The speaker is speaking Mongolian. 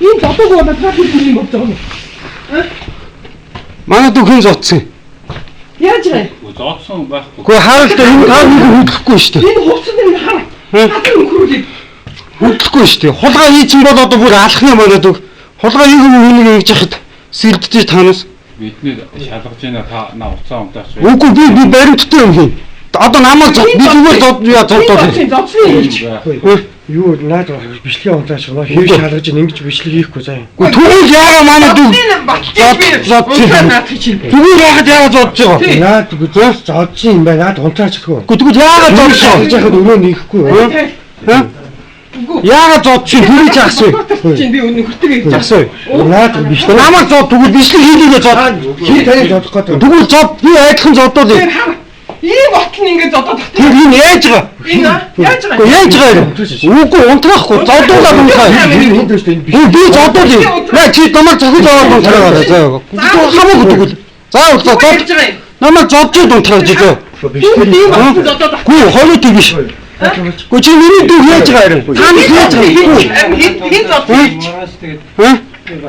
Энэ зодоогүй бол трафик юм болж байгаа юм. Манай дүү хэн зодсон? Яаж байгаа юм? Зодсон байхгүй. Үгүй хаалт энэ та нэг хөдлөхгүй шүү дээ. Энэ хувцсан дээр хар. Хатан нөхрүүлээ. Хөдлөхгүй шүү дээ. Хулгай хийчин бол одоо бүр алах юм манай дүү. Хулгай хийх юм хүнийг ингэж яхад сэлдэж танаас. Бидний шалгаж байна та на уцаа унтаач. Үгүй би баримттай юм хийн. Одоо намайг зод би зүгээр зод яа зоддоо. Зодсон юм чи. Юу наад бичлэгээ унтаач гоо. Хэв шалгаж ин ингэж бичлэг хийхгүй заа. Үгүй тэгвэл яага манай дүү зодсон. Тэгвэл яагаад яага зодж байгаа? Наад зодсон юм байна. Наад унтаачихгүй. Үгүй тэгвэл яага зодж Шалгаж байгаа? яхад өрөө нэхгүй. Ха? Яага зодж хүрээж ахсан. Чи би нөхөртэйг хийж Ахсан. Наад бичлэг Намайг зод тэгвэл бичлэг хийлээгээ зод. хин таны зодох гэдэг. Тэгвэл зод би адилхан зодвол. Тэр хар. Ийм ботл нь ингэ зодоод тах. Тэр энэ яаж байгаа? Энэ яаж байгаа? Үгүй яаж байгаа юм? Үгүй унтраахгүй зодуулаад унтраа. Энэ хин дэвш энэ Үгүй би зодуул юм. Наа чи намайг зохиж аваад унтраа заа. Хамаагүй тэгвэл. Заавал зод. Яаж байгаа юм? Намайг зодж унтрааж зөө. бичлэг Ийм ботл зодоод тах. Үгүй хоёроо тийм биш. Үгүй чи миний дүү яаж байгаа юм? Та нар яаж байгаа юм? Хин хин зодсон. Ха? Тэгээд